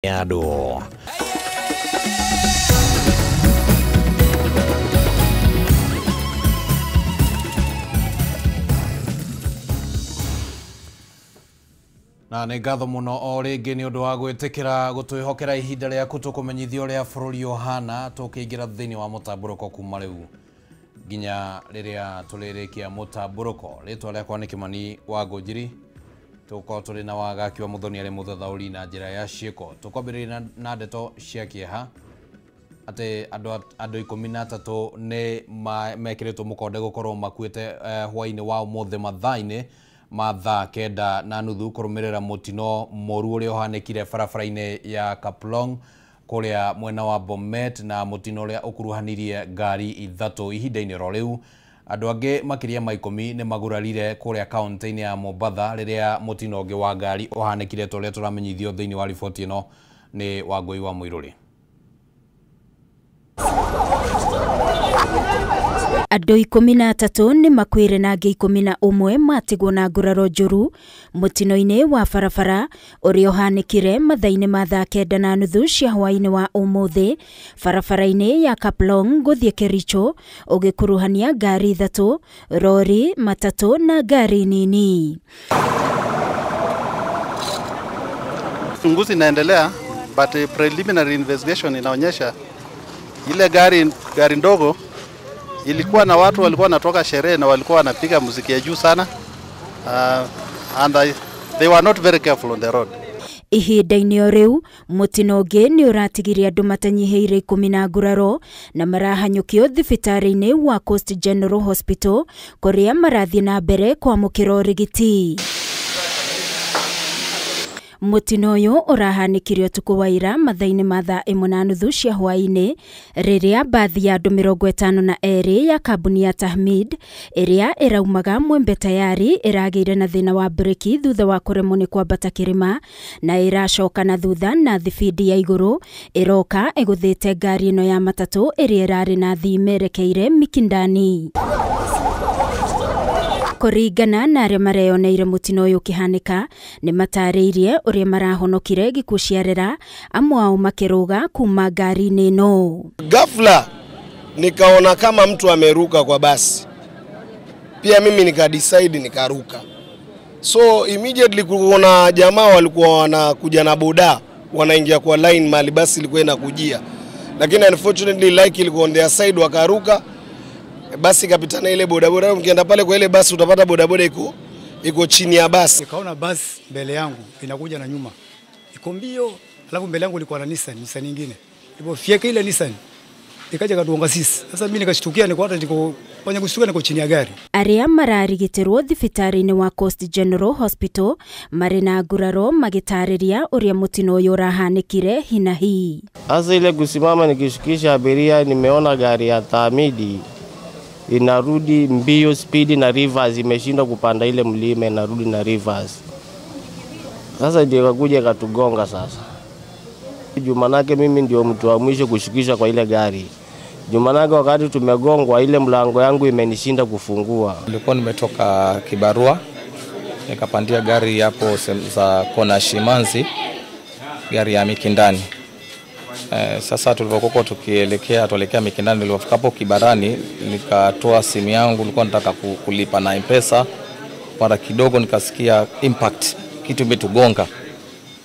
Andũ. Na nĩ ngatho mũno o rĩngĩ nĩ ũndũ wa gwĩtĩkĩra gũtwĩhokera ihinda rĩaku tũkũmenyithia ũrĩa bũrũri ũhana tũkĩingĩra thĩinĩ wa mũtambũrũko kuma rĩu nginya rĩrĩa tũrĩrĩkia mũtambũrũko. Rĩtwa rĩakwa nĩ Kĩmani wa Ngũnjiri, tũgũkorwo tũrĩ na Wagaki wa Mũthoni arĩ mũthathaũri na njĩra ya ciĩko. Tũkwambĩrĩria na ndeto cia kĩeha atĩ andũ 13 nĩ mekĩrĩtwo mũkonde gũkorwo makuĩte hwaĩ-inĩ wa ũmũthĩ mathaa-inĩ ma thaa 9:30 kũrũmĩrĩra mũtino mũru ũrĩa ũhanĩkire barabara-inĩ ya Kaplong kũrĩa mwena wa Bomet, na mũtino ũrĩa ũkuruhanirie ngari 3 ihinda-inĩ ro rĩu. Andũ angĩ makĩria ma 10 nĩ magurarire kũrĩa kaunti-inĩ ya Mombatha rĩrĩa mũtino ũngĩ wa ngari ũhanĩkire ta ũrĩa tũramenyithio thĩinĩ wa riboti ĩno nĩ Wangũi wa Mũirũrĩ. Andũ 13 nĩ makuire na angĩ 11 matigwo na nguraro njũru mũtino-inĩ wa barabara ũrĩa ũhanĩkire mathaa-inĩ ma thaa 9:30 cia hwaĩ-inĩ wa ũmũthĩ barabara-inĩ ya Kaplong gũthiĩ Kericho, ũgĩkuruhania ngari 3, rori, matatũ na ngari nini. Uchunguzi inaendelea, but preliminary investigation inaonyesha ile gari ndogo ilikuwa na watu walikuwa wanatoka sherehe na walikuwa wanapiga muziki ya juu sana, and they were not very careful on the road. Ihinda-inĩ o rĩu mũtino ũngĩ nĩ ũratigirie andũ matanyihĩire 10 na nguraro na marahanyũkio thibitarĩ-inĩ wa Coast General Hospital kũrĩa marathiĩ na mbere kwamũkĩra ũrigiti. Mũtino ũyũ ũrahanĩkire ũtukũ wa ira mathaa-inĩ ma thaa 1:30 cia hwaĩ-inĩ rĩrĩa mbathi ya andũ 52 ya kambuni ya Tahmid ĩrĩa ĩraumaga Mwembe Tayari ĩragĩire na thĩna wa breki thutha wa kũremwo nĩ kwambata kĩrĩma na ĩracoka na thutha na thibindi ya igũrũ ĩroka ĩgũthĩte ngari ĩno ya matatũ ĩrĩa ĩrarĩ na athii merekeire Mikindani. Kũringana na arĩa mareyoneire mũtino ũyũ ũkĩhanĩka nĩ matarĩirie ũrĩa marahonokire gĩkuũ ciarera, amwe ao makĩrũga kuma ngari-inĩ ĩno. Ghafla nikaona kama mtu ameruka kwa basi, pia mimi nika decide nikaruka. So immediately kuona jamaa walikuwa wanakuja na boda wanaingia kwa line mahali basi ilikuwa inakujia, lakini unfortunately like ilikuwa on their side wakaruka. Basi kapitana ile bodaboda, ukienda pale kwa ile basi utapata bodaboda iko chini ya basi. Nikaona basi mbele yangu inakuja na nyuma iko mbio, alafu mbele yangu ilikuwa na Nissan nyingine. Ilipofika ile Nissan ikaja katuonga sisi. Sasa mimi nikashtukia, niko hata niko fanya kushtuka niko chini ya gari. Arĩa mararigitĩrwo thibitarĩ-inĩ wa Coast General Hospital marĩ na nguraro magĩtarĩria ũrĩa mũtino ũyũ ũrahanĩkire hinahi. Sasa ile kusimama nikishukisha abiria, nimeona gari ya Tahmidi inarudi mbio speed na reverse, imeshindwa kupanda ile mlima inarudi na reverse. Sasa ndio ikakuja ikatugonga sasa. Jumanake mimi ndio mtu wa mwisho kushukisha kwa ile gari. Jumanake wakati tumegongwa ile mlango yangu imenishinda kufungua. Nilikuwa nimetoka kibarua nikapandia gari hapo za kona Shimanzi, gari ya Mikindani. Sasa tulipokuwa tuelekea Mikindani, nilipofika hapo Kibarani nikatoa simu yangu, nilikuwa nataka kulipa na M-Pesa. Mara kidogo nikasikia impact, kitu imetugonga.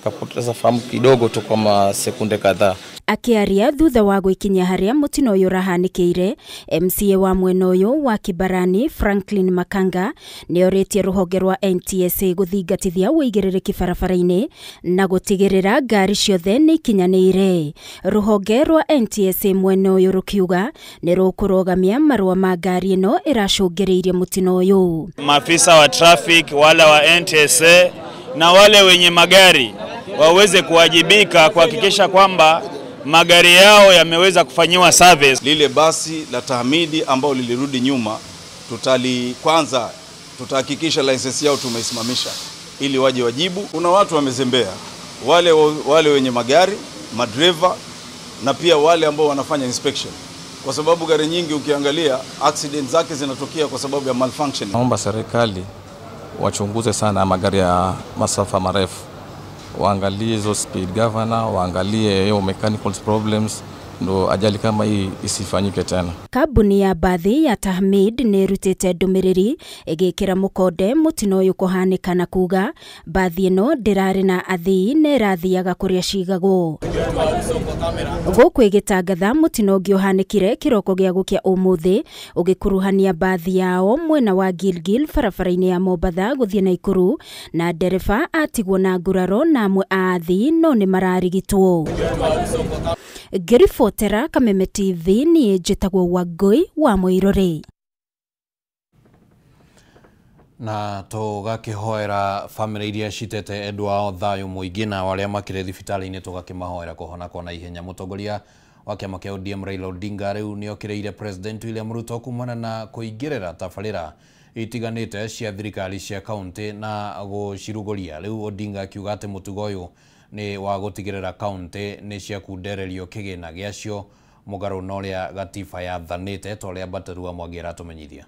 Kapoteza fahamu kidogo tu kama sekunde kadhaa. Akiaria thutha wa gwĩkinyia harĩa mũtino ũyũ ũrahanĩkĩire, MCA wa mwena ũyũ wa Kibarani Franklin Makanga nĩorĩtie rũhonge rwa NTSA gũthingatithia ũigĩrĩrĩki barabara-inĩ na gũtigĩrĩra ngari ciothe nĩ ikinyanĩire. Rũhonge rwa NTSA mwena ũyũ rũkiuga nĩ rũkũrũgamia marũa ma ngari ĩno ĩracũngĩrĩirie mũtino ũyũ. Maafisa wa traffic wala wa NTSA na wale wenye magari waweze kuwajibika kuhakikisha kwamba magari yao yameweza kufanyiwa service. Lile basi la Tahmidi ambao lilirudi nyuma, kwanza tutahakikisha license yao tumeisimamisha ili waje wajibu. Kuna watu wamezembea, wale wenye magari, madriver na pia wale ambao wanafanya inspection. Kwa sababu gari nyingi ukiangalia accident zake zinatokea kwa sababu ya malfunction. Naomba serikali wachunguze sana magari ya masafa marefu. Waangalie hizo speed governor, waangalie hiyo mechanical problems, ndo ajali kama hii isifanyike tena. Kambuni ya bathi ya Tahmid nĩ ĩrutĩte ndũmĩrĩri ĩgĩkĩra mũkonde mũtino ũyũ kũhanĩka na kuga bathi ĩno ndĩrarĩ na athii na ĩrathiaga kũrĩa cigagwo. Gũkũ ĩgĩtangatha mũtino ũngĩ ũhanĩkire kĩroko gĩa gũkĩa ũmũthĩ ũgĩkuruhania bathi yao mwena wa Gilgil barabara-inĩ ya Mombatha gũthiĩ Naikuru na ndereba atigwo na nguraro na amwe a athii no nĩ mararigitwo. Ngĩribotera Kameme TV niĩ njĩtagwo Wangũi wa Mũirũrĩ. Na tũgakĩhoera bamĩrĩ iria citete endwa ao thayũ mũingĩ na arĩa makĩrĩ thibitarĩ-inĩ tũgakĩmahoera kũhona kwa naihenya. Mũtongoria wa kĩama kĩa ODM Raila Odinga rĩu nĩokĩrĩire President William Ruto kumana na kũingĩrĩra tabarĩra itiganĩte cia thirikari cia kaunti na gũcirugũria. Rĩu Odinga akiuga atĩ mũtugo ũyũ nĩ wa gũtigĩrĩra kaunti nĩ ciakundererio kĩgĩna gĩacio mũgarũ na ũrĩa gatiba yathanĩte ta ũrĩa Baterua Mwangi aratũmenyithia.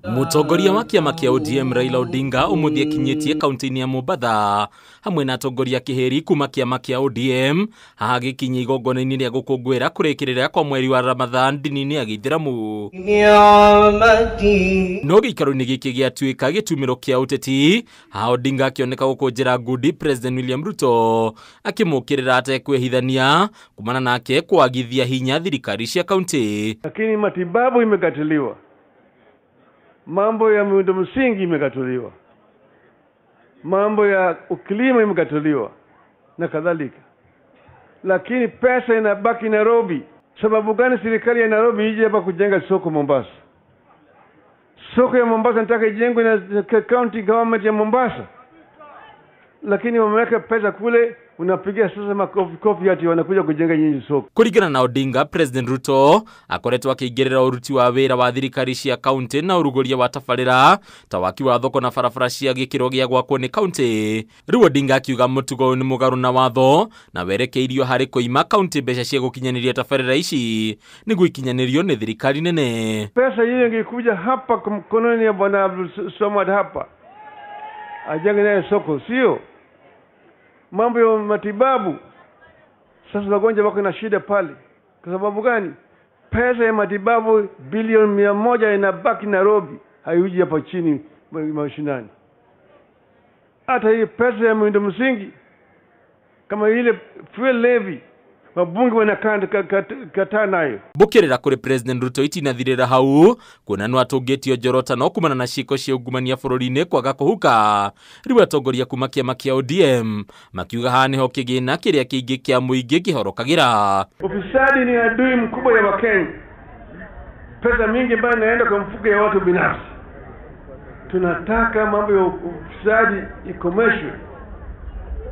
Mũtongoria wa kĩama kĩa ODM Raila Odinga ũmũthĩ akinyĩtie kaunti-inĩ ya Mombatha hamwe na atongoria kĩhĩri kuma kĩama kĩa ODM haha gĩkinyia igongona-inĩ rĩa gũkũngũĩra kũrĩkĩrĩra kwa mweri wa Ramadhan ndini-inĩ ya Gĩithĩramu. No gĩikaro-inĩ gĩkĩ gĩatuĩka gĩtumĩro kĩa ũteti, haha Odinga akĩoneka gũkũnjĩra ngundi President William Ruto akĩmũkĩrĩra atekwĩhithania kumana nake kwagithia hinya thirikari cia kaunti. Lakini matibabu imekatiliwa, mambo ya miundo msingi imekatuliwa, mambo ya ukulima imekatuliwa na kadhalika, lakini pesa inabaki Nairobi. Sababu gani serikali ya Nairobi ije hapa kujenga soko Mombasa? Soko ya Mombasa nataka ijengwe na county government ya Mombasa, lakini wameweka pesa kule, unapiga sasa makofi kofi ati wanakuja kujenga nyinyi soko. Kuringana na Odinga, President Ruto akoretwo akĩingĩrĩra ũruti wa wĩra wa thirikari cia kaunti na ũrugũria wa tabarĩra ta waki wa thoko na barabara cia gĩkĩro gĩa gwakwo nĩ kaunti. Rĩu Odinga akiuga mũtugo ũyũ nĩ mũgarũ na watho na werekeirio harĩ kũima kaunti mbeca cia gũkinyanĩria tabarĩra ici nĩguo ikinyanĩrio nĩ thirikari nene. Pesa hiyo ingekuja hapa mkononi ya Bwana Abdul Somad hapa ajenge naye soko, sio mambo ya matibabu. Sasa wagonjwa wako na shida pale. Kwa sababu gani? Pesa ya matibabu bilioni 100 inabaki Nairobi, haiuji hapa chini mashinani. Hata hii pesa ya miundo msingi kama ile fuel levy wabunge wanakataa nayo. Mbũkĩrĩra kũrĩ President Ruto itinathirĩra hau kuona no atũngĩtio njorota no kumana na ciĩko cia ungumania bũrũri-inĩ kwaga kũhuka. Rĩu atongoria kuma kĩama kĩa ODM makiuga haha nĩho kĩgĩna kĩrĩa kĩingĩ kĩa mũingĩ kĩhorokagĩra. Ufisadi ni adui mkubwa ya Wakenya. Pesa mingi ambayo inaenda kwa mfuko ya watu binafsi. Tunataka mambo ya ufisadi ikomeshwe.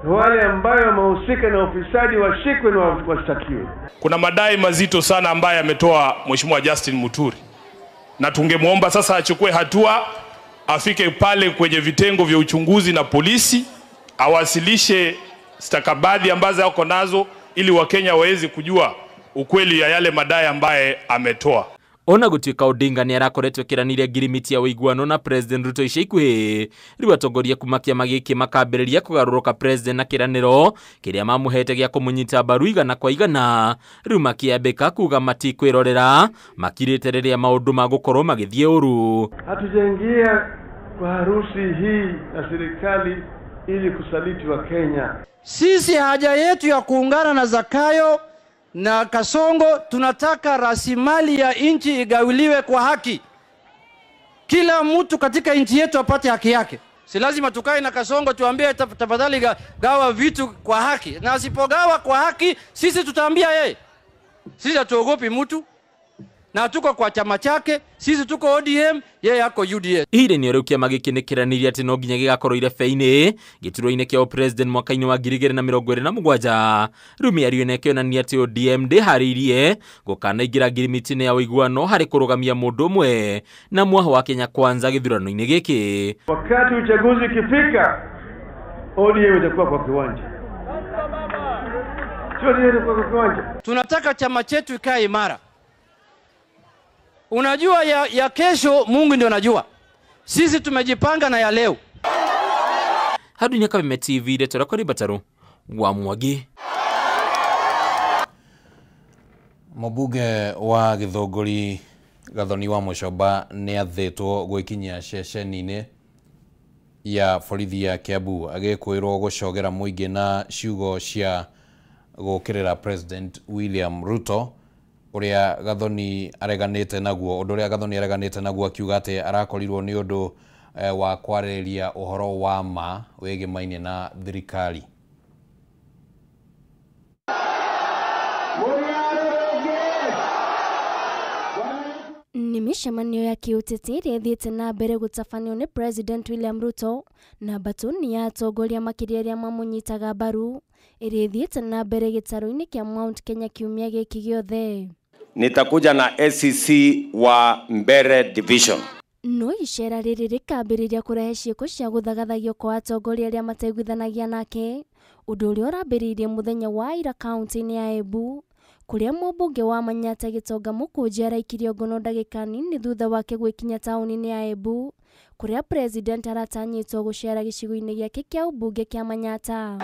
Wale ambayo wamehusika na ufisadi washikwe na washtakiwe. Kuna madai mazito sana ambayo ametoa Mheshimiwa Justin Muturi, na tungemuomba sasa achukue hatua, afike pale kwenye vitengo vya uchunguzi na polisi, awasilishe stakabadhi ambazo ako nazo ili Wakenya waweze kujua ukweli ya yale madai ambaye ametoa. Ona gũtuĩka Odinga nĩ arakoretwo ĩkĩranĩire ngirimiti ya ũiguano na President Ruto ica ikuhĩ, rĩu atongoria kuma kĩama gĩkĩ makambĩrĩria kũgarũrũka President na kĩranĩro kĩrĩa mamũhete gĩa kũmũnyita mbaru igana kwa igana, rĩu makĩambĩka kuga matikwĩrorera makirĩte rĩrĩa maũndũ magũkorwo magĩthiĩ ũru. Hatujaingia kwa harusi hii na serikali ili kusaliti wa Kenya. Sisi haja yetu ya kuungana na Zakayo na Kasongo, tunataka rasilimali ya nchi igawiliwe kwa haki. Kila mtu katika nchi yetu apate haki yake. Si lazima tukae na Kasongo tuambie tafadhali gawa vitu kwa haki. Na asipogawa kwa haki, sisi tutaambia yeye. Sisi hatuogopi mtu. Na tuko kwa chama chake, sisi tuko ODM, yeye ako UDA. Ihinda-inĩ rĩu kĩama gĩkĩ nĩkĩranĩire atĩ no nginya gĩgakorwo irebe-inĩ gĩturwa-inĩ kĩa president mwaka-inĩ wa 2027. Rĩu mĩario ĩno ĩkĩonania atĩ ODM ndĩharĩirie gũkanaingĩra ngirimiti-inĩ ya ũiguano harĩ kũrũgamia mũndũ ũmwe na mwaho wa Kenya Kwanza gĩthurano-inĩ gĩkĩ. Wakati uchaguzi ukifika, ODM itakuwa kwa kiwanja. Sio itakuwa kwa kiwanja. Tunataka chama chetu ikae imara. Unajua ya kesho Mungu ndio anajua. Sisi tumejipanga na ya leo. Handũ-inĩ Kameme TV rĩtwa rĩakwa nĩ Mbatarũ wa Mwangi. Mũmbunge wa Gĩthũngũri Gathoni wa Mũchomba nĩ athĩtwo gwĩkinyia ceceni-inĩ ya borithi ya Kiambu agĩkwĩrwo gũcogera mũingĩ na ciugo cia gũkĩrĩra President William Ruto ũrĩa Gathoni areganĩte naguo, ũndũ ũrĩa Gathoni areganĩte naguo akiuga atĩ arakorirwo nĩ ũndũ wa kwarĩrĩria ũhoro wa ma wĩgĩmaine na thirikari. Nĩ mĩcemanio ya kĩũteti ĩrĩa ĩthiĩte na mbere gũtabanio nĩ President William Ruto na mbatũ ya atongoria makĩria arĩa mamũnyitaga mbaru ĩrĩa ĩthiĩte na mbere gĩtarũ-inĩ kĩa Mount Kenya kiumia gĩkĩ gĩothe. Nitakuja na SCC wa Mbere Division. No icera rĩrĩ rĩkambĩrĩria kũrehe ciĩko cia gũthagathagio kwa atongoria arĩa mataiguithanagia nake, ũndũ ũrĩa ũrambĩrĩirie mũthenya wa ira kaunti-inĩ ya Embu kũrĩa mũmbunge wa Manyatta Gĩtonga Mũkũnji araikirio ngono ndagĩka nini thutha wake gwĩkinya taũni-inĩ ya Embu kũrĩa president aratanyĩtwo gũcera gĩcigo-inĩ gĩake kĩa ũmbunge kĩa Manyatta.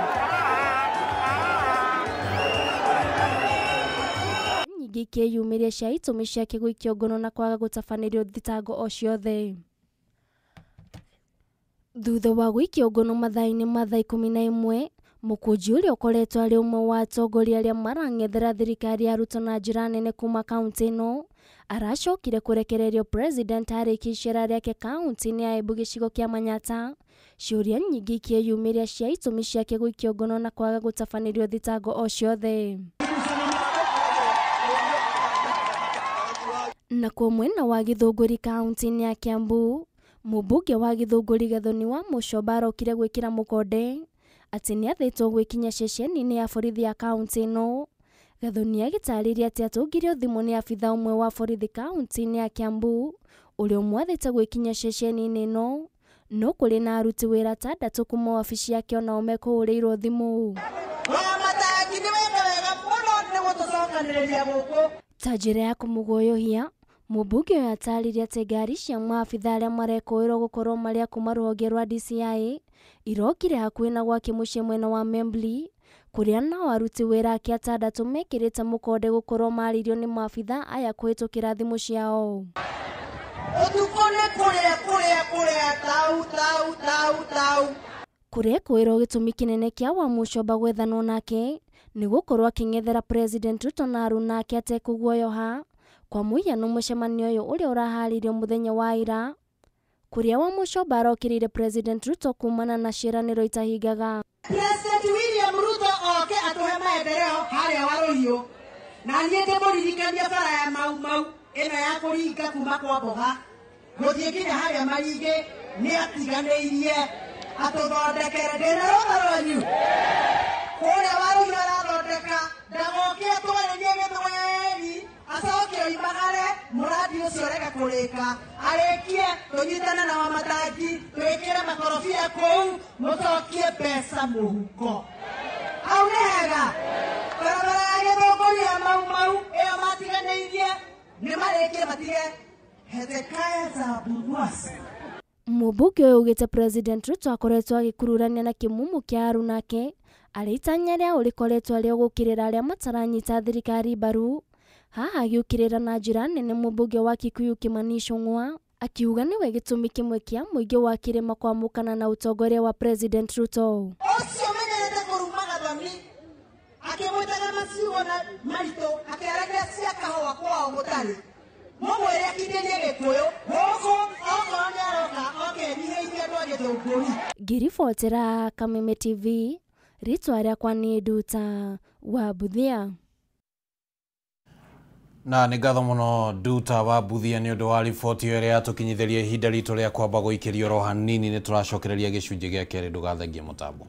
Nyingĩ ikĩyumĩria cia itũmi ciake gũikio ngono na kwaga gũtabanĩrio thitango o ciothe. Thutha wa gũikio ngono mathaa-inĩ ma thaa 11, Mũkũnji ũrĩa ũkoretwo arĩ ũmwe wa atongoria arĩa marang'ethera thirikari ya Ruto na njĩra nene kuma kaunti ĩno aracokire kũrekererio president arĩkia icera rĩake kaunti-inĩ ya Embu gĩcigo kĩa Manyatta, ciũria nyingĩ ikĩyumĩria cia itũmi ciake gũikio ngono na kwaga gũtabanĩrio thitango o ciothe. Nakuo mwena wa Gĩthũngũri kaunti-inĩ ya Kiambu, mũmbunge wa Gĩthũngũri Gathoni wa Mũchomba arokire gwĩkĩra mũkonde atĩ nĩathĩtwo gwĩkinya ceceni-inĩ ya borithi ya kaunti ĩno. Gathoni agĩtarĩria atĩ atũngirio thimũ nĩ abitha ũmwe wa borithi kaunti-inĩ ya Kiambu ũrĩa ũmwathĩte gwĩkinya ceceni-inĩ ĩno, no kũrĩ na aruti wĩra atandatũ kuma wabici yake onao mekũhũrĩirwo thimũ. Ta njĩra ya kũmũguoyohia, mũmbunge ũyũ atarĩria atĩ ngari cia maabitha arĩa marekũĩrwo gũkorwo marĩ a kuma rũhonge rwa DCI irokire hakuhĩ na gwake mũciĩ mwena wa Membley kũrĩa nao aruti wĩra ake atandatũ mekĩrĩte mũkonde gũkorwo marĩirio nĩ maabitha aya kũhĩtũkĩra thimũ ciao. Ũtukũ nĩ kũrĩa kũrĩa kũrĩa tau tau tau tau. Kũrekũĩrwo gĩtũmi kĩnene kĩa Wamũchomba gwethanwo nake nĩ gũkorwo akĩng'ethera President Ruto na aruna ake atekũguoyoha. Kwa mũhiano mũcemanio ũyũ ũrĩa ũraharĩirio mũthenya wa ira kũrĩa Wamũchomba arokĩrĩire President Ruto kumana na ciĩranĩro itahingaga. President William Ruto oke atũhe maendeleo harĩa Waruhiũ, na niĩ ndĩmũririkanie bara ya Mau Mau ĩno ya kũringa kuma kwa Mboga gũthiĩ nginya harĩa Maringĩ nĩ atiganĩirie atũthondekere. Ndĩna rũtha rwanyu kũrĩa Waruhiũ arathondeka, ndagoke atwarĩrie gĩthweri acoke oimagare mũradi ũcio ũrege kũrĩka, arĩkie tũnyitane na Wamatangi twĩkĩre makorobia kũu mũcokie mbeca mũhuko. Hau nĩ hega. Barabara ya Gĩthũngũri ya Mau Mau ĩyo matiganĩirie nĩ marĩkie matige Hezekiah Zaburuasi. Mũmbunge ũyũ augĩte President Ruto akoretwo agĩkururania na kĩmumu kĩa aruna ake arĩ itanya rĩao rĩkoretwo arĩ gũũkĩrĩra arĩa mataranyita thirikari mbaru. Haha agĩũkĩrĩra na njĩra nene mũmbunge wa Kikuyu Kimani Ichung'wa akiuga nĩwe gĩtũmi kĩmwe kĩa mũingĩ wa kĩrĩma kwamũkana na ũtongoria wa President Ruto. Ũcio menyerete kũruma Gathoni akĩmwĩtaga maciugo na maritũ akĩaragia cia kahũa kwao gũtarĩ, mũmwĩre akindĩrie Gĩkũyũ gũkũ okorwo nĩ aroka oke enyihĩirie andũ a Gĩthũngũri. Ngĩribotera Kameme TV, rĩtwa rĩakwa nĩ Nduta wa Mbuthia. Na nĩ ngatho mũno Nduta wa Mbuthia nĩ ũndũ wa riboti ĩyo ĩrĩa yatũkinyithĩria ihinda ritũ rĩa kwamba gũikĩrio oro hanini. Nĩ tũracokereria gĩcunjĩ gĩa kerĩ, ndũgathengie mũtambo.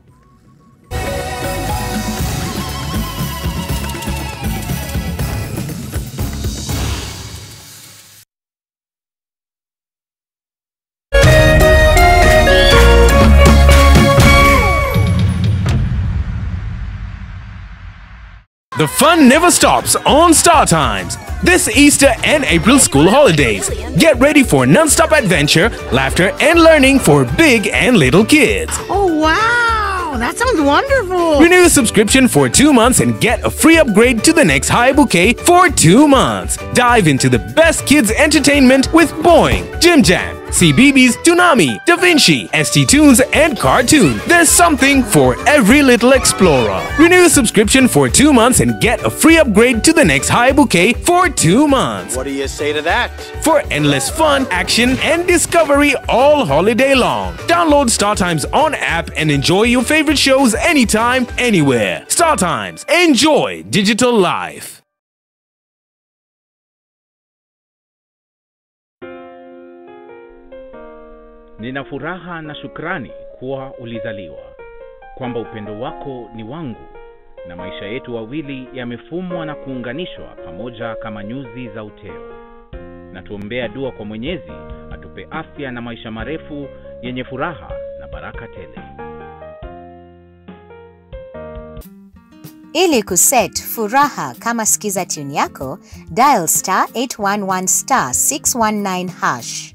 The fun never stops on Star Times. This Easter and April school holidays. Get ready for non-stop adventure, laughter and learning for big and little kids. Oh wow, that sounds wonderful. Renew your subscription for 2 months and get a free upgrade to the next high bouquet for 2 months. Dive into the best kids entertainment with Boeing, Jim Jam, CBeebies, Toonami, Da Vinci, ST Tunes and Cartoon. There's something for every little explorer. Renew your subscription for 2 months and get a free upgrade to the next high bouquet for 2 months. What do you say to that? For endless fun, action and discovery all holiday long. Download Star Times on app and enjoy your favorite shows anytime, anywhere. Star Times. Enjoy digital life. Nina furaha na shukrani kuwa ulizaliwa, kwamba upendo wako ni wangu na maisha yetu wawili yamefumwa na kuunganishwa pamoja kama nyuzi za uteo. Na tuombea dua kwa Mwenyezi atupe afya na maisha marefu yenye furaha na baraka tele. Ili kuset furaha kama skiza tune yako, dial star 811 star 619 hash.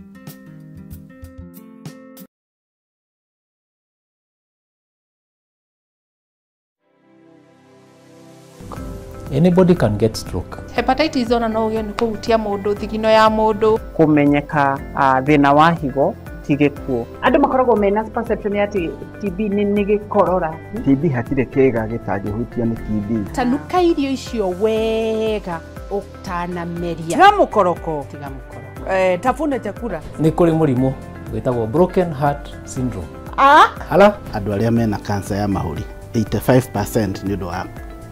Anybody can get stroke. Hepatitis ona no ugie ni kuhutia mundu thigino ya mundu kumenyeka thina wa higo ti gikuo. Andu makoragwo mena perception ya ati TB ni gikorora. TB hatire kiga gitangihutio ni TB. Tanuka irio icio wega utanameria. Tiga mukoroko. Tiga mukoroko. Tafune chakula. Ni kuri murimu witagwo broken heart syndrome. Ala andu aria mena cancer ya mahuri 85% ni undu wa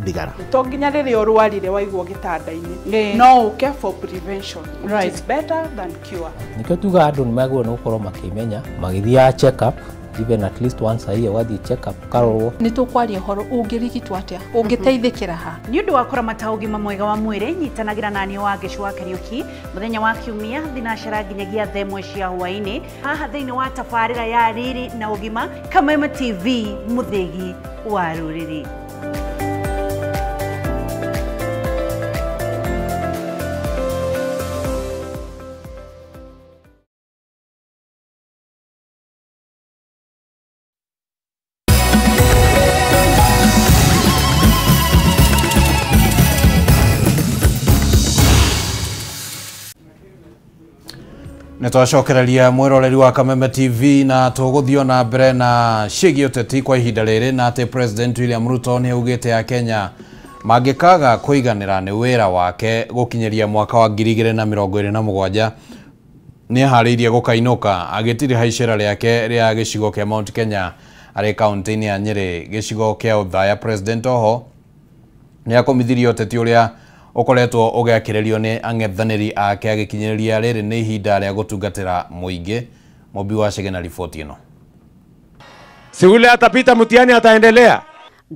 thigara. To nginya rĩrĩa ũrwarire waigwo gĩtanda-inĩ no ũke for prevention, which right, is better than cure. Nikio tuga andũ nĩ magĩrĩirwo nĩ gũkorwo makĩmenya magĩthiaga check up even at least once a year, wathiĩ check up ũkarorwo. Nĩ tũkwaria ũhoro ũngĩrigitwo atĩa, ũngĩteithĩkĩra ha. Nĩ ũndũ wa kũramata ũgima mwega wa mwĩrĩ, nyitanagĩra naniĩ wa Ngĩcu wa Kariũki mũthenya wa Kiumia thinacera nginyagia thaa 1 cia hwaĩ-inĩ haha thĩinĩ wa tabarĩra ya Riri na Ũgima, Kameme TV, mũthĩgi wa rũrĩrĩ. Nĩ twacokereria mwĩroreri wa Kameme TV na tũgũthiĩ na mbere na ciĩgiĩ ũteti kwa ihinda rĩrĩ, na atĩ President William Ruto nĩ augĩte ya Kenya mangĩkaga kũiganĩra nĩ wĩra wake gũkinyĩria mwaka wa 2027 nĩ aharĩirie gũkainũka agĩtiriha icera rĩake rĩa gĩcigo kĩa Mount Kenya arĩ kaunti-inĩ ya Nyĩrĩ gĩcigo kĩa Othaya. President oho nĩ akomithirie ũteti ũrĩa ũkoretwo ũgĩakĩrĩrio nĩ ang'ethanĩri ake agĩkinyĩrĩria rĩrĩ nĩ ihinda rĩa gũtungatĩra mũingĩ. Mũmbi wa Chege na riboti ĩno. Si ule atapita mtihani ataendelea.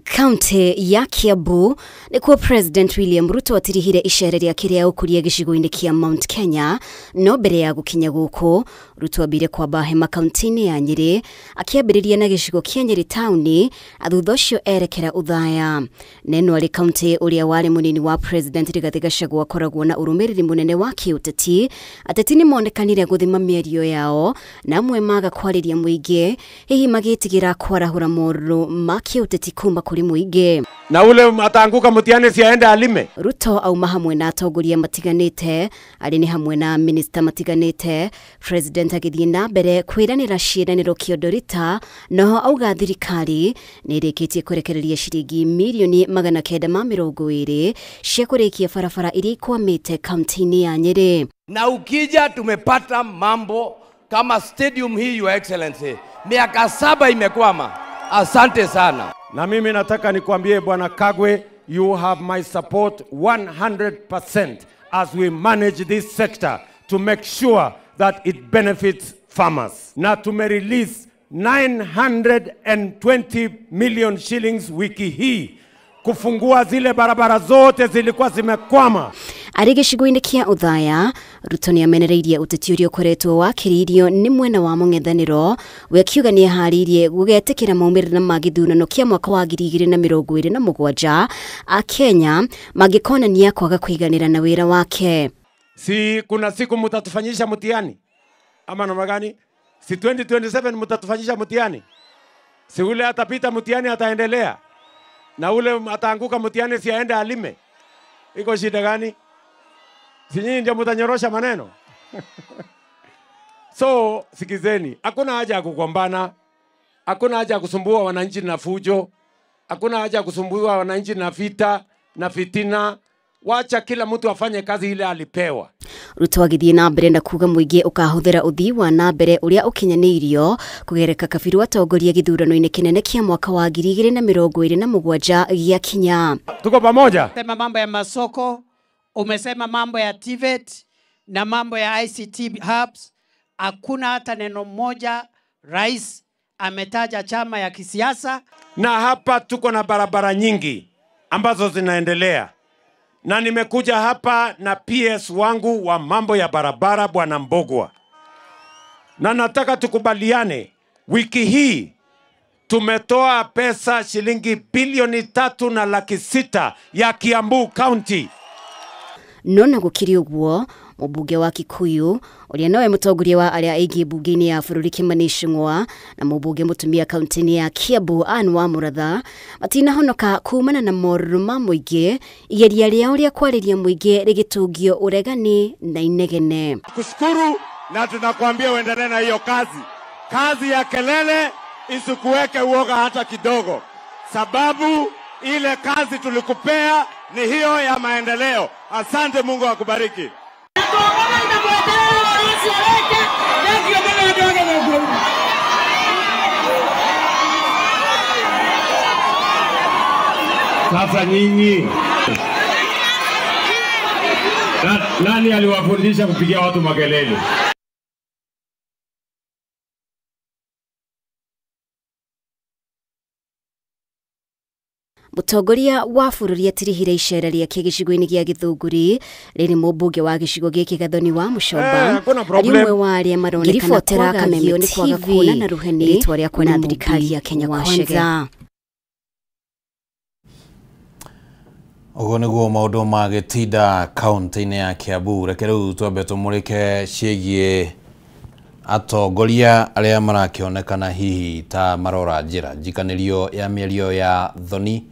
Kaunti ya Kiambu nikuo President William Ruto atirihire icera rĩake rĩa ũkũria gĩcigo-inĩ kĩa Mount Kenya. No mbere ya gũkinya gũkũ, Ruto ambire kwamba hema kaunti-inĩ ya Nyĩrĩ akĩambĩrĩria na gĩcigo kĩa Nyĩrĩ taũni, thutha ũcio erekera Othaya. Neno arĩ kaunti ũrĩa warĩ mũnini wa President Rigathi Gachagua akoragwo na ũrũmĩrĩri mũnene wa kĩũteti. Ateti nĩ monekanire gũthima mĩario yao na amwe maga kwarĩria mũingĩ, hihi magĩtigĩra kwarahũra morũrũ ma kĩũteti kuma kũrĩ mũingĩ. Na ule ataanguka mtihani si aende alime. Ruto auma hamwe na atongoria matiganĩte, arĩ nĩ hamwe na minista matiganĩte. President agĩthiĩ na mbere kwĩranĩra ciĩranĩro kĩondorita, noho auga thirikari nĩ ĩrĩkĩtie kũrekereria ciringi mirioni 920 cia kũrĩkia barabara iria ikwamĩte kaunti-inĩ ya Nyĩrĩ. Na ukija tumepata mambo kama stadium hii, Your Excellency, miaka 7 imekwama. Asante sana. Na mimi nataka nikwambie Bwana Kagwe, you have my support 100% as we manage this sector to make sure that it benefits farmers. Na tumerelease 920 million shillings wiki hii kufungua zile barabara zote zilikuwa zimekwama. Arĩ gĩcigo-inĩ kĩa Othaya, Ruto nĩ amenereirie ũteti ũrĩa ũkoretwo wakĩrĩirio nĩ mwena wa mũng'ethanĩro, we akiuga nĩ eharĩirie gũgetĩkĩra maumĩrĩra ma gĩthurano kĩa mwaka wa 2027 Akenya mangĩkonania kwaga kũiganĩra na wĩra wake. Si kuna siku mtatufanyisha mtihani ama namna gani? Si 2027 mtatufanyisha mtihani? Si ule atapita mtihani ataendelea, na ule ataanguka mtihani si aende alime? Iko shida gani? Si nyinyi ndio mtanyorosha maneno? So sikizeni, hakuna haja ya kugombana, hakuna haja ya kusumbua wananchi na fujo, hakuna haja ya kusumbua wananchi na vita na fitina. Wacha kila mtu afanye kazi ile alipewa. Ruto agĩthiĩ na mbere na kuga mũingĩ ũkahũthĩra ũthii wa na mbere ũrĩa ũkinyanĩirio kũgereka kabiru atongoria gĩthurano-inĩ kĩnene kĩa mwaka wa 2027 gĩakinya. Tuko pamoja. Sema mambo ya masoko, umesema mambo ya TVET na mambo ya ICT hubs. Hakuna hata neno moja rais ametaja chama ya kisiasa. Na hapa tuko na barabara nyingi ambazo zinaendelea. Na nimekuja hapa na PS wangu wa mambo ya barabara Bwana Mbogwa. Na nataka tukubaliane, wiki hii tumetoa pesa shilingi bilioni 3.6 ya Kiambu County. Nona gũkĩrĩ ũguo, mũmbunge wa Kikuyu ũrĩa nowe mũtongoria wa arĩa aingĩ mbunge-inĩ ya bũrũri Kimani Ichung'wa na mũmbunge mũtumia kaunti-inĩ ya Kiambu Anne Wamuratha matinahonoka kumana na morũrũ ma mũingĩ, igeria rĩao rĩa kwarĩria mũingĩ rĩgĩtũngio ũregani na inegene. Kushukuru na tunakuambia uendelee na hiyo kazi. Kazi ya kelele isikuweke uoga hata kidogo, sababu ile kazi tulikupea ni hiyo ya maendeleo. Asante, Mungu akubariki. Sasa nyinyi, nani aliwafundisha kupigia watu makelele? Mũtongoria wa bũrũri atirihire icera rĩake gĩcigo-inĩ gĩa Gĩthũngũri rĩrĩ mũmbunge wa gĩcigo gĩkĩ Gathoni wa Mũcomba arĩ ũmwe wa arĩa maronekana kwagagio nĩ kwaga kuonana rũheni rĩtwa rĩakwa na thirikari ya Kenya Kwanza. Ũguo nĩguo maũndũ magĩtinda kaunti-inĩ ya Kiambu. Reke rĩu twambe tũmũrĩke ciĩgiĩ atongoria arĩa marakĩonekana hihi ta marora njĩra njikanĩrio ya mĩario ya thoni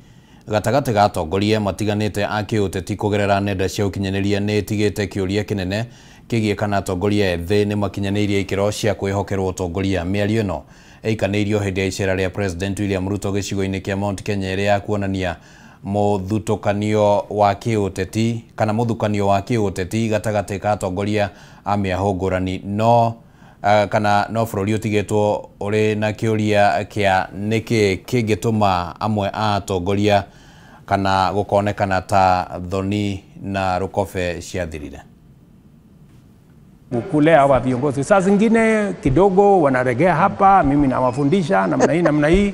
gatagatĩ ga atongoria matiganĩte a kĩũteti kũgerera nenda cia ũkinyanĩria nĩ ĩtigĩte kĩũria kĩnene kĩgiĩ kana atongoria ethĩ nĩ makinyanĩirie ikĩro cia kwĩhokerwo ũtongoria. Mĩario ĩno ĩikanĩirio hĩndĩ ya icera rĩa President William Ruto gĩcigo-inĩ kĩa Mount Kenya ĩrĩa ya kuonania mũthutũkanio wa kĩũteti kana mũthukanio wa kĩũteti gatagatĩ ka atongoria a mĩahũ ngũrani no kana no bũrũri ũtigĩtwo ũrĩ na kĩũria kĩa nĩkĩ kĩngĩtũma amwe a atongoria kana gũkonekana ta thoni na rũkobe ciathirire. Kulea hawa viongozi saa zingine kidogo wanaregea hapa, mimi nawafundisha namna hii namna hii.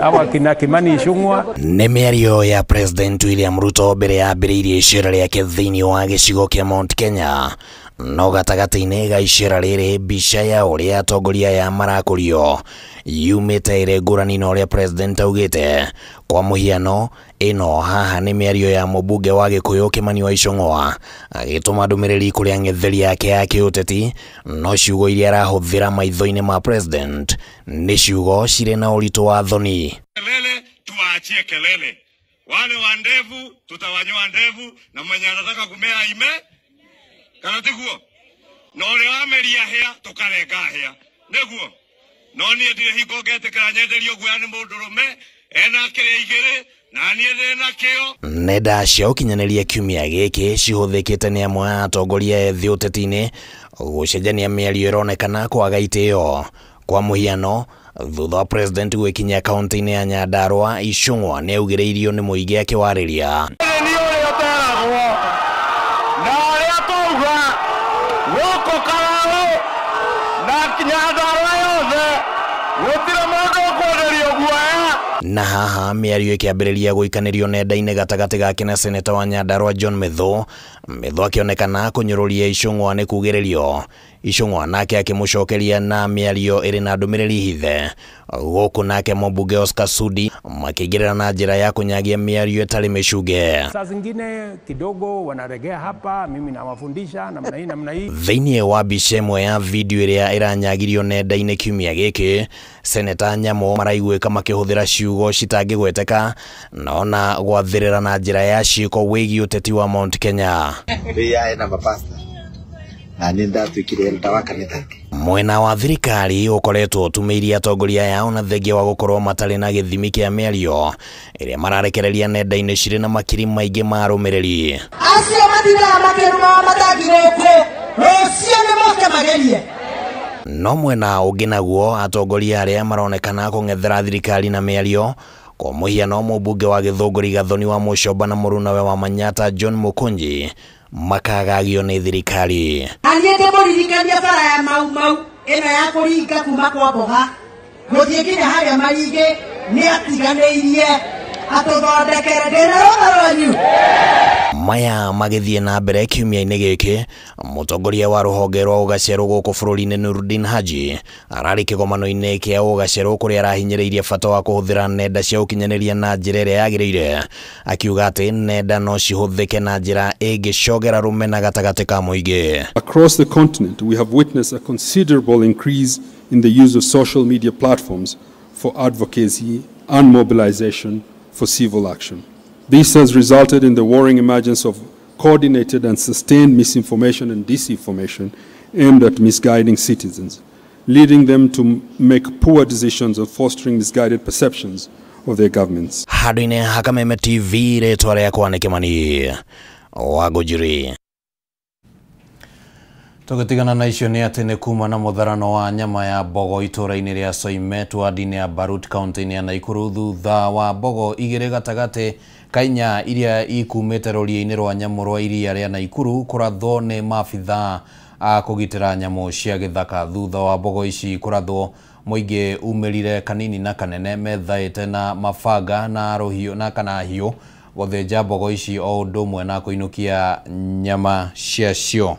Awa kina Kimani Ichung'wa. Nĩ mĩario ya President William Ruto mbere ya ambĩrĩirie icera rĩake thĩinĩ wa gĩcigo kĩa Mount Kenya. No gatagatĩ-inĩ ga icera rĩrĩ mbica ya ũrĩa atongoria aya marakũrio yumĩte ĩrĩ ngũrani na ũrĩa President augĩte. Kwa mũhiano ĩno haha nĩ mĩario ya mũmbunge wa Gĩkũyũ Kimani wa Ichung'wa agĩtũma ndũmĩrĩri kũrĩ ang'etheri yake ya kĩũteti, no ciugo iria arahũthĩra maitho-inĩ ma President nĩ ciugo cirĩ na ũritũ wa thoni. Kelele tuwaachie kelele, wale wa ndevu tutawanyoa ndevu, na mwenye anataka kumea ime kana tiguo, na ũrĩa wameria hĩa tũkarenga hĩa nĩguo. No niĩ ndirĩ hingo ngetĩkĩra nyenderio guoya nĩ mũndũrũme ena kĩrĩa igĩrĩ na niĩ ndĩ nakĩo. Nenda cia ũkinyanĩria kiumia gĩkĩ cihũthĩkĩte nĩ amwe a atongoria ethĩ ũteti-inĩ gũcenjania mĩario ĩronekana kwaga itĩo. Kwa mũhiano, thutha wa President gwĩkinyia kaunti-inĩ ya Nyandarua, Ichung'wa nĩ augĩrĩirio nĩ mũingĩ akĩwarĩria. Nĩ ũrĩa ũteragwo na ũrĩa twauga gũkũ Kararũ na Nyandarua yothe gũtirĩ mũndũ ũkwenderio guoya. Na haha mĩario ĩkĩambĩrĩria gũikanĩrio nenda-inĩ gatagatĩ gake na seneta wa Nyandarua John Methu. Methu akĩonekana kũnyũrũria Ichung'wa nĩ kugĩrĩrio. Ichung'wa nake akĩmũcokeria na mĩario ĩrĩ na ndũmĩrĩri hithe. Gũkũ nake mũmbunge Oscar Sudi makĩingĩrĩra na njĩra ya kũnyagia mĩario ĩtarĩ mĩcunge. Saa zingine kidogo wanaregea hapa, mimi nawafundisha namna hii namna hii. Thĩinĩ wa mbica ĩmwe ya video ĩrĩa ĩranyagirio nenda-inĩ kiumia gĩkĩ, seneta Nyamu maraiguĩka makĩhũthĩra ciugo citangĩgweteka na ona gwathĩrĩra na njĩra ya ciĩko wĩgiĩ ũteti wa Mount Kenya. Mwena wa thirikari ũkoretwo ũtumĩirie atongoria yao na thengia wa gũkorwo matarĩ na gĩthimi kĩa mĩario ĩrĩa mararekereria nenda-inĩ cirĩ na makiri maingĩ ma arũmĩrĩri. Acio matindaga makĩruma matangi gũkũ, rũciũ nĩmoke magerie. No mwena ũngĩ naguo atongoria arĩa maronekana kũng'ethera thirikari na mĩario, kwa mũhiano mũmbunge wa Gĩthũngũri Gathoni wa Mũcomba na mũrunawe wa Manyatta John Mũkũnji makagagio nĩ thirikari. Na niĩ ndĩmũririkanie bara ya Mau Mau ĩno ya kũringa kuma kwa Mboga gũthiĩ nginya harĩa Maringĩ nĩ atiganĩirie atũthondekere. Ndĩna rũtha rwanyu. Maya magĩthiĩ na mbere kiumia-inĩ gĩkĩ, mũtongoria wa rũhonge rwa ũgacerũ gũkũ bũrũri-inĩ Nurdin Haji ararĩ kĩgomano-inĩ kĩa ũgacerũ kũrĩa arahinyĩrĩirie bata wa kũhũthĩra nenda cia ũkinyanĩria na njĩra ĩrĩa yagĩrĩire, akiuga atĩ nenda no cihũthĩke na njĩra ĩngĩcogera rũmena gatagatĩ ka mũingĩ. Across the continent, we have witnessed a considerable increase in the use of social media platforms for advocacy and mobilization for civil action. This has resulted in the worrying emergence of coordinated and sustained misinformation and disinformation aimed at misguiding citizens, leading them to make poor decisions and fostering misguided perceptions of their governments. Handũ-inĩ ha Kameme TV, rĩtwa rĩakwa nĩ Kĩmani wa Ngũnjiri. Tũgĩtigana na icio nĩ atĩ nĩ kuma na mũtharano wa nyama ya mbogo itũũra-inĩ rĩa Soimet ward-inĩ ya Barut kaunti-inĩ ya Nakuru thutha wa mbogo igĩrĩ gatagatĩ ka inya iria ikumĩte rũriĩ-inĩ rwa nyamũ rwa iria rĩa Nakuru kũrathwo nĩ maabithaa a kũgitĩra nyamũ cia gĩthaka. Thutha wa mbogo ici kũrathwo, mũingĩ umĩrire kanini na kanene methaĩte na mabanga na rũhiũ na kana hiũ gũthĩnja mbogo ici o ũndũ ũmwe na kũinũkia nyama ciacio.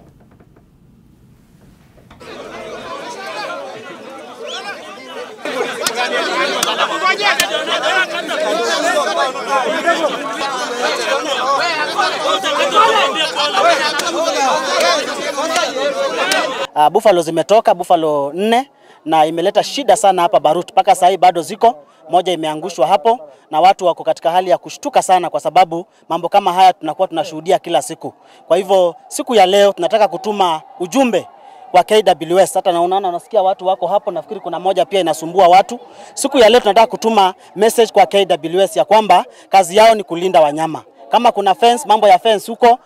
Buffalo zimetoka, buffalo 4, na imeleta shida sana hapa Barut. Mpaka sasa bado ziko, moja imeangushwa hapo na watu wako katika hali ya kushtuka sana kwa sababu mambo kama haya tunakuwa tunashuhudia kila siku. Kwa hivyo siku ya leo tunataka kutuma ujumbe wa KWS. Hata naona nasikia watu wako hapo, nafikiri kuna moja pia inasumbua watu. Siku ya leo tunataka kutuma message kwa KWS ya kwamba kazi yao ni kulinda wanyama. Kama kuna fence, mambo ya fence huko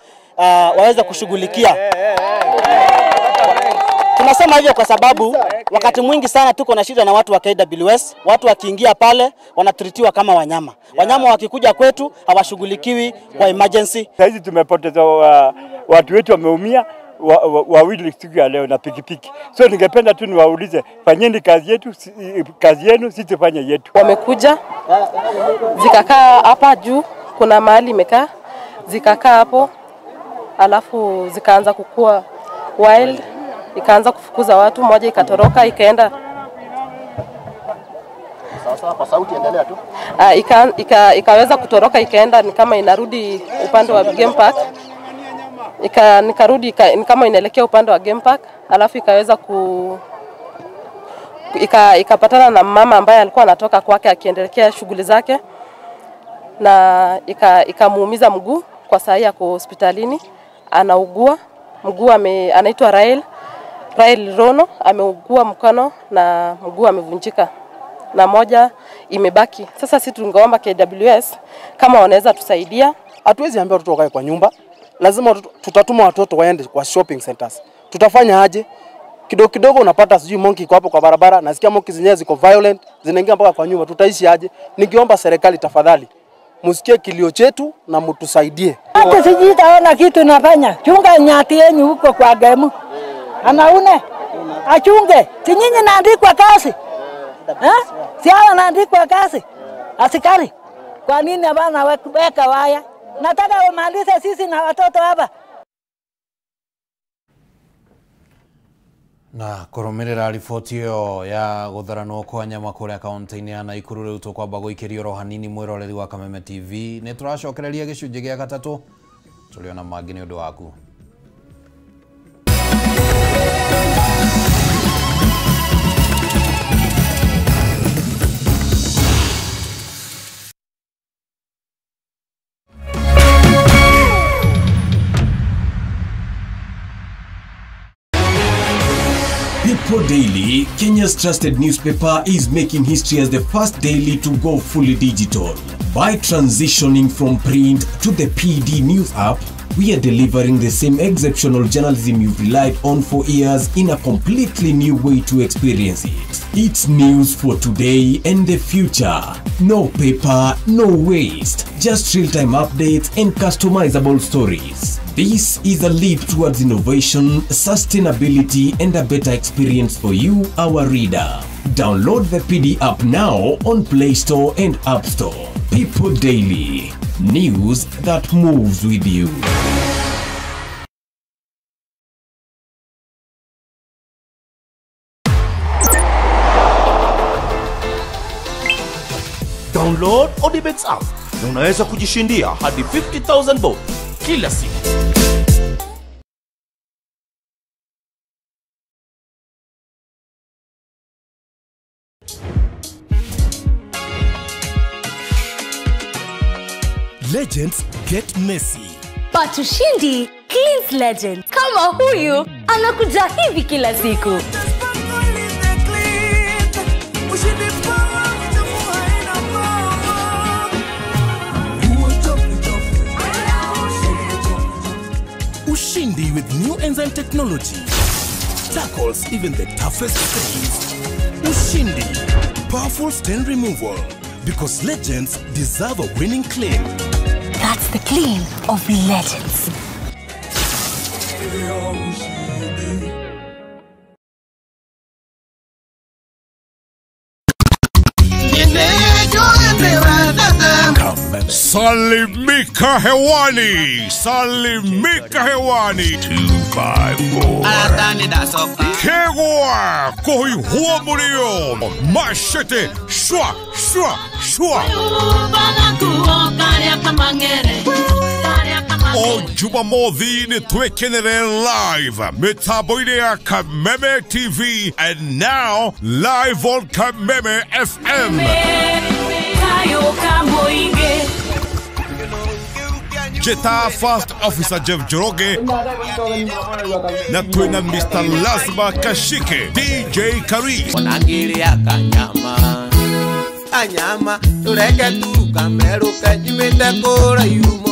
waweze kushughulikia. Tunasema hivyo kwa sababu wakati mwingi sana tuko na shida na watu wa KWS. Watu wakiingia pale wanatritiwa kama wanyama. Wanyama wakikuja kwetu hawashughulikiwi kwa emergency. Saizi tumepoteza watu wetu wameumia wawili siku ya leo na pikipiki. So ningependa tu niwaulize, fanyeni kazi yetu, kazi yenu, sisi tufanye yetu. Wamekuja zikakaa hapa juu, kuna mahali imekaa, zikakaa hapo, alafu zikaanza kukua wild, ikaanza kufukuza watu, moja ikatoroka ikaenda. Sasa kwa sauti endelea tu. Ikaweza kutoroka ikaenda ni kama inarudi upande wa game park. Nikarudi ni kama inaelekea upande wa game park, alafu ikaweza ikapatana na mama ambaye alikuwa anatoka kwake akiendelea shughuli zake, na ikamuumiza mguu. Kwa saa hii ako hospitalini anaugua mguu, anaitwa Rael Rono, ameugua mkono na mguu amevunjika na moja imebaki. Sasa sisi tungeomba KWS kama wanaweza tusaidia. Hatuwezi ambia watoto wakae kwa nyumba. Lazima tutatuma watoto waende kwa shopping centers. Tutafanya aje? Kidogo kidogo unapata sijui monkey iko hapo kwa barabara, nasikia monkey zenyewe ziko violent, zinaingia mpaka kwa nyumba. Tutaishi aje? Ningeomba serikali tafadhali msikie kilio chetu na mtusaidie. Hata sijui taona kitu nafanya. Chunga nyati yenu huko kwa gemu. Anaune achunge. Si nyinyi naandikwa kazi. Eh? Si hawa naandikwa kazi. Askari, kwa nini bana weka waya? Nataka umalize sisi na watoto hapa. Na kũrũmĩrĩra riboti ĩyo ya gũtharanwo kwa nyama kũrĩa kaunti-inĩ ya Naikuru rĩu tũkwamba gũikĩrio oro hanini mwĩroreri wa Kameme TV. Nĩ tũracokereria gĩcunjĩ gĩa gatatũ, tũrĩ ona mangĩ nĩ ũndũ waku. People Daily, Kenya's trusted newspaper, is making history as the first daily to go fully digital. By transitioning from print to the PD News app, we are delivering the same exceptional journalism you've relied on for years in a completely new way to experience it. It's news for today and the future. No paper, no waste, just real-time updates and customizable stories. This is a leap towards innovation, sustainability, and a better experience for you, our reader. Download the PD app now on Play Store and App Store. People Daily, news that moves with you. Download Odibets app na unaweza kujishindia hadi 50,000 bob kila siku. Legends get messy. But ushindi cleans legend. Kama huyu anakuja hivi kila siku. Ushindi with new enzyme technology tackles even the toughest stains. Ushindi, powerful stain removal, because legends deserve a winning claim. That's the clean of legends. Salimika hewani, salimika hewani. 254. Kegwa kohi huo murio. Machete shwa shwa shwa. O Jumamothi nĩ twĩkenere live mĩtambo-inĩ ya Kameme TV and now live on Kameme FM. Jeta First Officer Jeff Njoroge na twina Mr. Lazma Kashike, DJ Karis. Anyama tureke tu kameruke nyumĩte kũraihu mũno.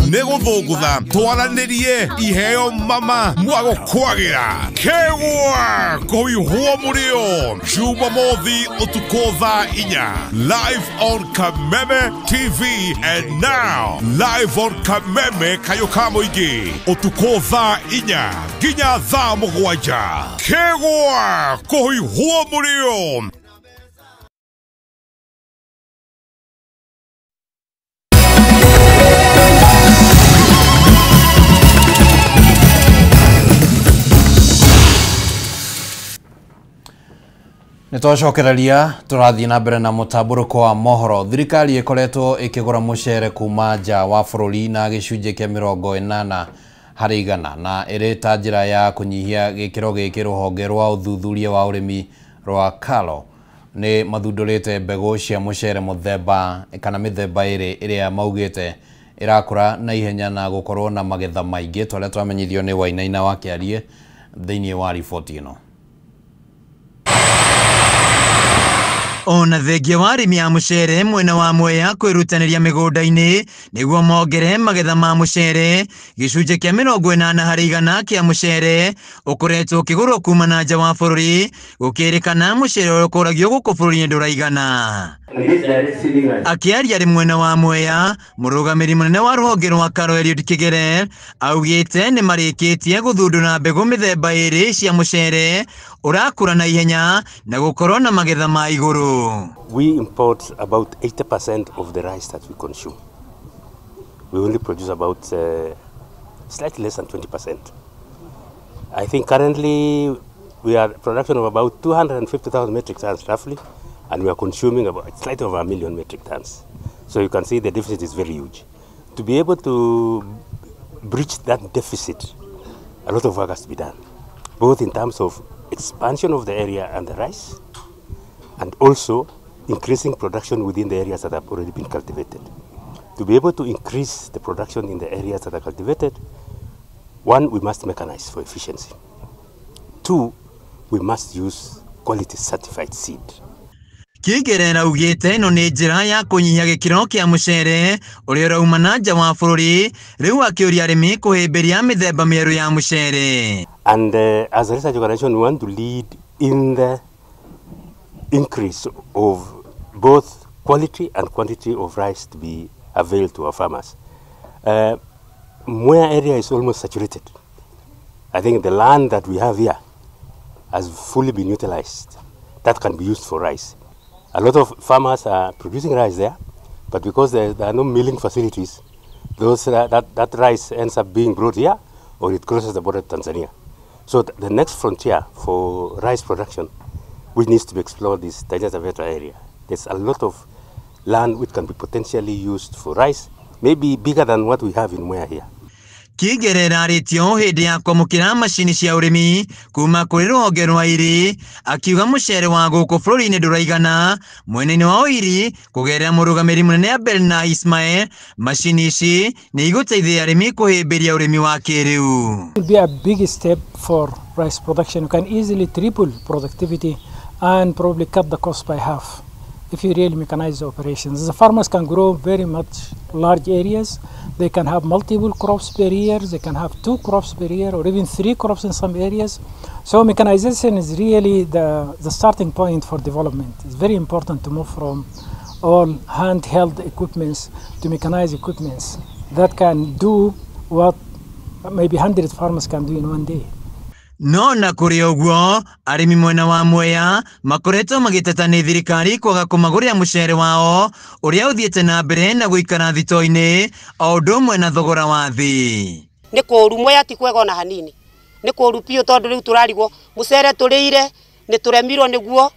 Nĩgũthũngũtha twaranĩrie iheo mama mwagũkwagĩra kegwa kũihwo mũrĩo Jumamothi ũtukũ thaa 4 live on Kameme TV and now live on Kameme kayũ ka mũingĩ ũtukũ thaa 4 nginya thaa 7 kegwa kũihwo mũrĩo. Nĩ twacokereria tũrathiĩ na mbere na mũtambũrũko wa mohoro. Thirikari ĩkoretwo ĩkĩgũra mũcere kuma nja wa bũrũri na gĩcunjĩ kĩa 80 harĩ igana na ĩrĩ ta njĩra ya kũnyihia gĩkĩro gĩkĩ rũhonge rwa ũthuthuria wa ũrĩmi rwa KALRO nĩ mathundũrĩte mbegũ cia mũcere mũthemba kana mĩthemba ĩrĩ ĩrĩa maugĩte ĩrakũra na ihenya na gũkorwo na magetha maingĩ twarĩa twamenyithio nĩ Wainaina wa Kĩarie thĩinĩ wa riboti ĩno. Ona thengia wa arĩmi a mũcere mwena wa Mwea kwĩrutanĩria mĩgũnda-inĩ nĩguo mongere magetha ma mũcere gĩcunjĩ kĩa 80 harĩ igana kĩa mũcere ũkoretwo ũkĩgũrwo kuma na nja wa bũrũri gũkĩrĩkana mũcere ũrĩa ũkũragio gũkũ bũrũri-inĩ ndũraigana. Akĩaria arĩ mwena wa Mwea mũrũgamĩrĩri mũnene wa rũhonge rwa KALRO Eliud Kigere augĩte nĩ marĩkĩtie gũthundũra mbegũ mĩthemba ĩrĩ cia mũcere ũrakũra na ihenya na gũkorwo na magetha ma igũrũ. ũyũ. We import about 80% of the rice that we consume. We only produce about slightly less than 20%. I think currently we are production of about 250,000 metric tons roughly, and we are consuming about slightly over 1 million metric tons. So you can see the deficit is very huge. To be able to bridge that deficit, a lot of work has to be done, both in terms of expansion of the area and the rice, and also increasing production within the areas that have already been cultivated. To be able to increase the production in the areas that are cultivated, one, we must mechanize for efficiency. Two, we must use quality certified seed. Kigerera augĩte ĩno nĩ njĩra ya kũnyihia gĩkĩro kĩa mũcere ũrĩa ũrauma na nja wa bũrũri, rĩu akĩũria arĩmi kũhĩmbĩria mĩthemba mĩerũ ya mũcere. And as a research organization, we want to lead in the increase of both quality and quantity of rice to be availed to our farmers. Mwea area is almost saturated. I think the land that we have here has fully been utilized. That can be used for rice. A lot of farmers are producing rice there, but because there are no milling facilities, those, that rice ends up being brought here or it crosses the border to Tanzania. So the next frontier for rice production, which needs to be explored, is Taita Taveta area. There's a lot of land which can be potentially used for rice, maybe bigger than what we have in Mwea here. Kigerera arĩtio hĩndĩ ya kwamũkĩra macini cia ũrĩmi kuma kũrĩ rũhonge rwa IRI, akiuga mũcere wa gũkũ bũrũri-inĩ ndũraigana. Mwena-inĩ wa IRI kũgerera mũrũgamĩrĩri mũnene Abel na Ismail, macini ici nĩ igũteithia arĩmi kũhĩmbĩria ũrĩmi wa kĩrĩu. It will be a big step for rice production. You can easily triple productivity and probably cut the cost by half if you really mechanize the operations. The farmers can grow very much large areas. They can have multiple crops per year. They can have 2 crops per year or even 3 crops in some areas. So mechanization is really the starting point for development. It's very important to move from all handheld equipments to mechanized equipments that can do what maybe 100 farmers can do in one day. No na kũrĩ ũguo arĩmi mwena wa Mwea makoretwo magĩteta nĩ thirikari kwaga kũmagũrĩra mũcere wao ũrĩa ũthiĩte na mbere na gũikara thito-inĩ o ũndũ ũmwe na thogora wa thĩ. Nĩ kũũru Mwea ti kwega ona hanini, nĩ kũũru biũ tondũ rĩu tũrarigwo mũcere tũrĩire nĩ tũremirwo nĩguo,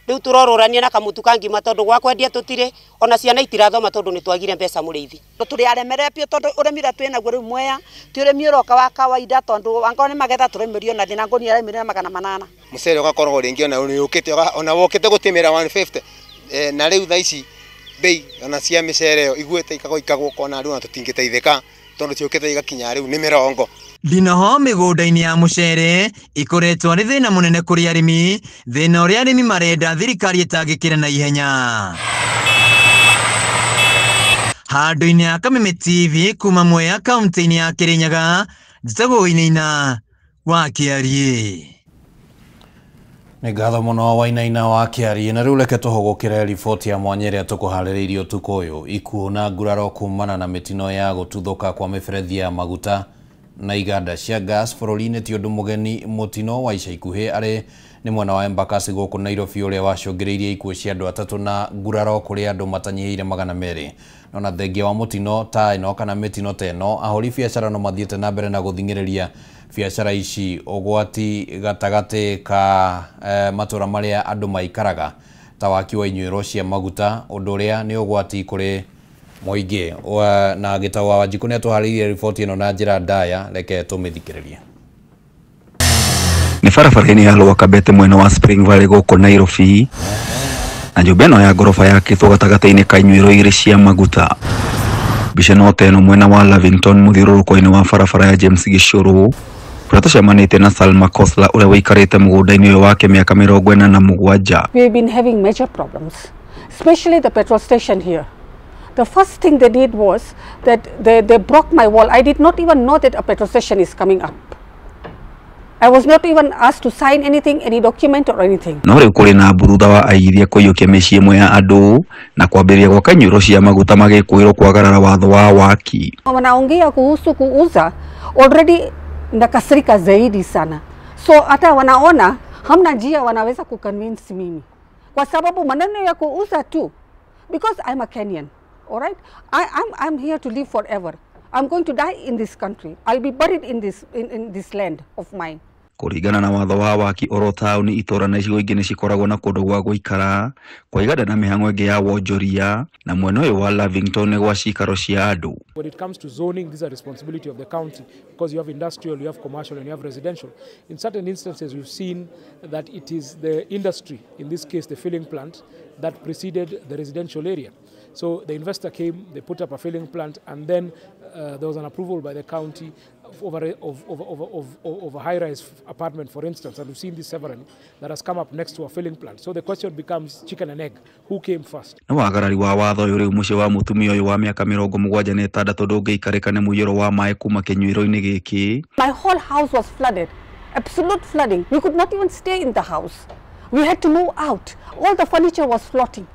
rĩu tũrorũrania na kamũtu ka ngima tondũ gwa kwendia tũtirĩ, ona ciana itirathoma tondũ nĩ twagire mbeca mũrĩithi. Tũrĩ aremere biũ tondũ ũrĩmi ũrĩa twĩ naguo rĩu Mwea ti ũrĩmi ũroka wa kawaida tondũ angorwo nĩ magetha tũrĩmĩrio na thĩ na ngũnia ĩrarĩmĩrio na 800. Mũcere ũgakorwo rĩngĩ ona ũkĩte ona wokĩte gũtĩmĩra 150 na rĩu thaa ici bei ona cia mĩcere ĩyo iguĩte ikagwo kona rĩu ona tũtingĩteithĩka tondũ ciũkĩte igakinya rĩu nĩ 20. Ndinoho mĩgũnda-inĩ ya mũcere ikoretwo arĩ thĩna mũnene kũrĩ arĩmi, thĩna ũrĩa arĩmi marenda thirikari ĩtangĩkĩra na ihenya. Handũ-inĩ ha Kameme TV kuma Mwea kaunti-inĩ ya Kĩrĩnyaga, njĩtagwo Wainaina wa Kĩariĩ. Nĩ ngatho mũno Wainaina wa Kĩariĩ. Na rĩu reke tũhũgũkĩre riboti ya mwanya ĩrĩa tũkũharĩrĩirie ũtukũ ũyũ. Ikuũ na nguraro kumana na mĩtino ya gũtuthũka kwa mĩberethi ya maguta na iganda cia gas bũrũri-inĩ ti ũndũ mũgeni. Mũtino wa ica ikuhĩ arĩ nĩ mwena wa Embakasi gũkũ Nairobi ũrĩa wacũngĩrĩirie ikuũ cia andũ 3 na nguraro kũrĩ andũ matanyihĩire 200. No na thengia wa mũtino ta ĩno kana mĩtino ta ĩno, ahũri biacara no mathiĩte na mbere na gũthing'ĩrĩria biacara ici ũgwati gatagatĩ ka matũra marĩa andũ maikaraga ta waki wa inyuĩro cia maguta, ũndũ ũrĩa nĩ ũgwati kũrĩ mũingĩ. Na Gĩtau wa Wanjikũ nĩ atũharĩirie riboti ĩno na njĩra ndaya, reke tũmĩthikĩrĩrie. Nĩ barabara-inĩ ya Lower Kabete mwena wa Spring Valley gũkũ Nairobi, na nyũmba ĩno ya ngoroba yakĩtwo gatagatĩ-inĩ ka inyuĩro igĩrĩ cia maguta. Mbica no ta ĩno mwena wa Lavington mũthiũrũrũko-inĩ wa barabara ya James Gĩcũrũ, kũrĩa tũcemanĩtie na Salma Kosla ũrĩa wĩikarĩte mũgũnda-inĩ ũyũ wake mĩaka 47. We've been having major problems, especially the petrol station here. The first thing they did was that they broke my wall. I did not even know that a petrol station is coming up. I was not even asked to sign anything, any document or anything. No rĩu kũrĩ na mburutha wa aigithia kũiyũkia mĩciĩ ĩmwe ya andũ na kwambĩrĩria gwaka inyuĩro cia maguta magĩkũĩrwo kwagarara watho wa waki. Wanaongea kuhusu kuuza already nakasirika zaidi sana. So hata wanaona hamna njia wanaweza kuconvince mimi. Kwa sababu maneno ya kuuza tu, because I'm a Kenyan, all right? I'm here to live forever. I'm going to die in this country. I'll be buried in this, in this land of mine. Kũringana na watho wa waki oro taũni itũra na icigo ingĩ nĩcikoragwo na kũndũ gwa gũikara kwa iganda na mĩhang'o ĩngĩ ya wonjoria na mwena ũyũ wa Lavington nĩ gwa cikaro cia andũ. When it comes to zoning, this is a responsibility of the county because you have industrial, you have commercial and you have residential. In certain instances, we've seen that it is the industry, in this case the filling plant, that preceded the residential area. So the investor came, they put up a filling plant, and then there was an approval by the county of a high-rise apartment, for instance, and we've seen this severally, that has come up next to a filling plant. So the question becomes chicken and egg, who came first? Na wagarari wa watho ũyũ rĩu mũciĩ wa mũtumia ũyũ wa mĩaka 76 ndũngĩikarĩka nĩ mũiyũro wa maĩ kuma kĩnyuĩro-inĩ gĩkĩ. My whole house was flooded, absolute flooding. We could not even stay in the house. We had to move out. All the furniture was floating.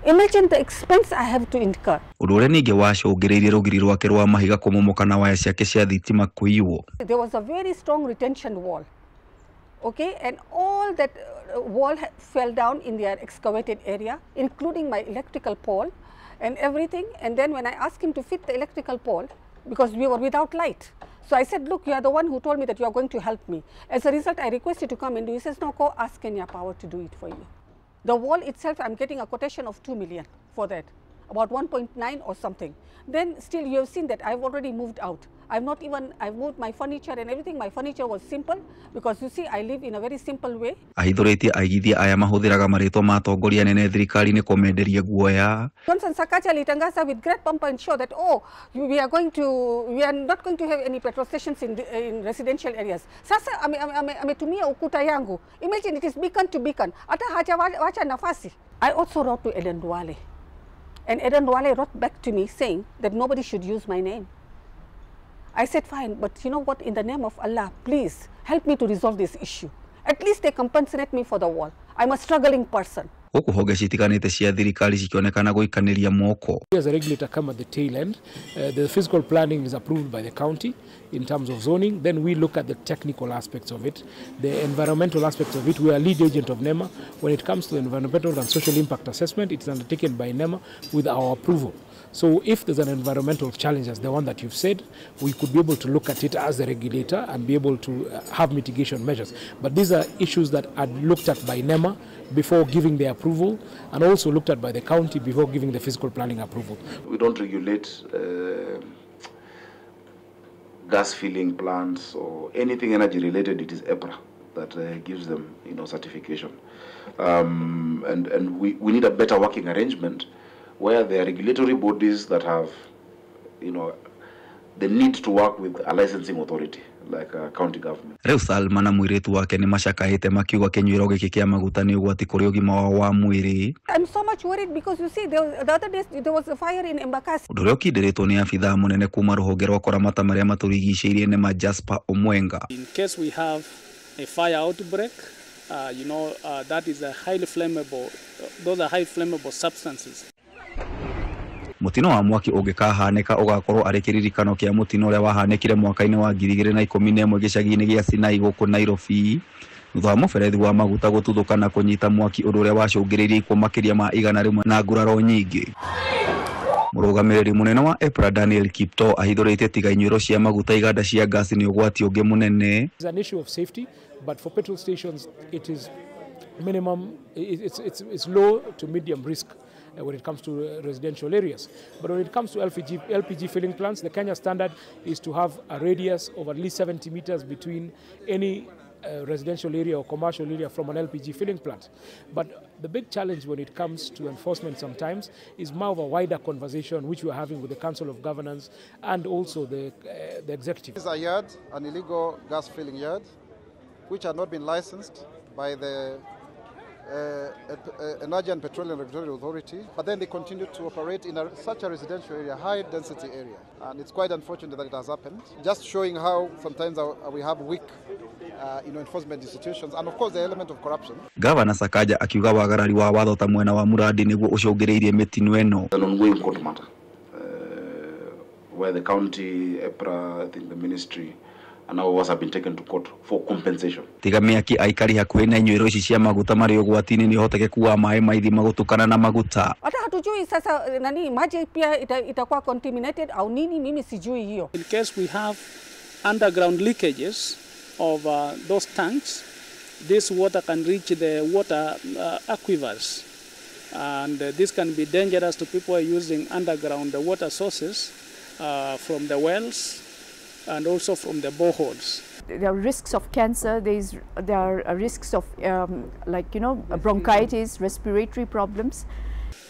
Imagine the expense I have to incur. Ũndũ ũrĩa ningĩ wacũngĩrĩirie rũgiri rwake rwa mahiga kũmomoka na waya ciake cia thitima kũiywo. There was a very strong retention wall, okay, and all that wall fell down in their excavated area, including my electrical pole and everything. And then when I asked him to fit the electrical pole, because we were without light, so I said, look, you are the one who told me that you are going to help me. As a result, I requested to come and do. He says, no, go ask Kenya Power to do it for you. The wall itself, I'm getting a quotation of 2 million for that, about 1.9 or something. Then still you have seen that I've already moved out. I've not even, I've moved my furniture and everything. My furniture was simple because you see I live in a very simple way. Ahithũrĩtie aigithia aya mahũthĩraga marĩtwa ma atongoria anene thirikari-inĩ kũmenderia guoya. Johnson Sakaja alitangaza with great pomp and show that, oh, we are not going to have any petrol stations in residential areas. Sasa ametumia ukuta yangu. Imagine it is beacon to beacon. Hata hajawacha nafasi. I also wrote to Eden Duale. And Eden Duale wrote back to me saying that nobody should use my name. I said, fine, but you know what, in the name of Allah, please help me to resolve this issue. At least they compensate me for the wall. I'm a struggling person. Gũkũ honge citiganĩte cia thirikari cikĩonekana gũikanĩria moko. As a regulator come at the tail end, the physical planning is approved by the county in terms of zoning. Then we look at the technical aspects of it, the environmental aspects of it. We are lead agent of NEMA. When it comes to environmental and social impact assessment, it's undertaken by NEMA with our approval. So if there's an environmental challenge as the one that you've said, we could be able to look at it as a regulator and be able to have mitigation measures. But these are issues that are looked at by NEMA before giving the approval, and also looked at by the county before giving the physical planning approval. We don't regulate gas filling plants or anything energy related. It is EPRA that gives them, you know, certification. And we need a better working arrangement where there are regulatory bodies that have, you know, the need to work with a licensing authority like a county government. Rĩu Salma na mũirĩtu wake nĩ macakaĩte makiuga kĩnyuĩro gĩkĩ kĩa maguta nĩ ũgwati kũrĩ ũgima wao wa mwĩrĩ. I'm so much worried because you see the other days there was a fire in Embakasi. Ũndũ ũrĩa ũkindĩrĩtwo nĩ abithaa mũnene kuma rũhonge rwa kũramata marĩa matũrigicĩirie nĩ Jasper Omwenga. In case we have a fire outbreak, you know, that is a highly flammable, those are high flammable substances. Mũtino wa mwaki ũngĩkahanĩka ũgakorwo arĩ kĩririkano kĩa mũtino ũrĩa wahanĩkire mwaka-inĩ wa 2011 gĩcagi-inĩ gĩa Sinai gũkũ Nairobi thutha wa mũberethi wa maguta gũtuthũka na kũnyita mwaki ũndũ ũrĩa wacũngĩrĩirie ikuũ makĩria ma 100 na nguraro nyingĩ. Mũrũgamĩrĩri mũnene wa EPRA Daniel Kiptoo ahithũrĩtie tiga inyuĩro cia maguta iganda cia ngasi nĩ ũgwati ũngĩ mũnene. It's an issue of safety, but for petrol stations it is minimum, it's low to medium risk when it comes to residential areas. But when it comes to LPG filling plants, the Kenya standard is to have a radius of at least 70 meters between any residential area or commercial area from an LPG filling plant. But the big challenge when it comes to enforcement sometimes is more of a wider conversation which we are having with the Council of Governance and also the executive. This is a yard, an illegal gas filling yard, which had not been licensed by the Energy and Petroleum Regulatory Authority, but then they continue to operate in such a residential area, high density area, and it's quite unfortunate that it has happened. Just showing how sometimes we have weak enforcement institutions, and of course the element of corruption. Gavana Sakaja akiuga wagarari wa watho ta mwena wa Muradi niguo ucũngĩrĩirie mĩtino ĩno. An ongoing court matter where the county, EPRA, I think the ministry A number of us have been taken to court for compensation. Tiga mĩaki aikari hakuhĩ na inyuĩro ici cia maguta marĩ ũgwati-inĩ nĩ ũhotekeku wa maĩ ma ithima gũtukana na maguta. Hata hatujui sasa nani maji pia itakuwa contaminated au nini, mimi sijui hiyo. In case we have underground leakages of those tanks, this water can reach the water aquifers, and this can be dangerous to people using underground water sources from the wells and also from the boreholes. There are risks of cancer, there are risks of bronchitis, respiratory problems.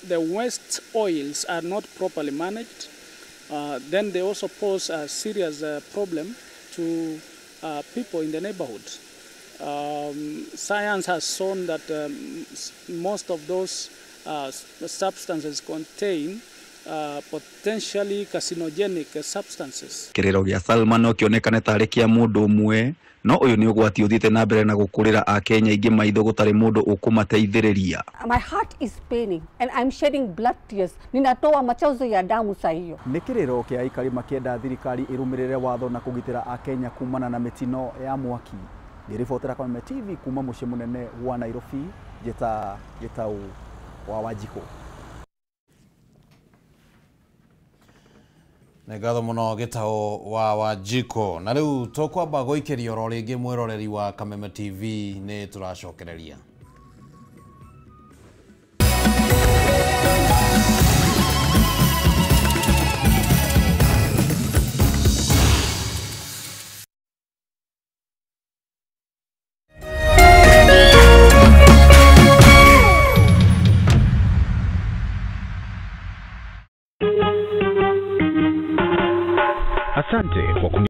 The waste oils are not properly managed. Then they also pose a serious problem to people in the neighborhood. Science has shown that most of those substances contain potentially carcinogenic substances. Kĩrĩro gĩa Salma no kĩonekane tarĩ kĩa mũndũ ũmwe, no ũyũ nĩ ũgwati ũthiĩte na mbere na gũkũrĩra Akenya aingĩ maitho gũtarĩ mũndũ ũkũmateithĩrĩria. My heart is paining and I'm shedding blood tears. Ninatoa machozi ya damu saa hiyo. Nĩ kĩrĩro kĩa aikari makĩenda thirikari ĩrũmĩrĩre watho na kũgitĩra Akenya kumana na mĩtino ya mwaki. Ngĩribotera Kameme TV kuma mũciĩ mũnene wa Nairobi, njĩta Gĩtaũ wa Wanjikũ. Nĩ ngatho mũno Gĩtaũ wa Wanjikũ. Na rĩu tũkwamba gũikĩria oro rĩngĩ mwĩroreri wa Kameme TV nĩ tũracokereria. Asante kwa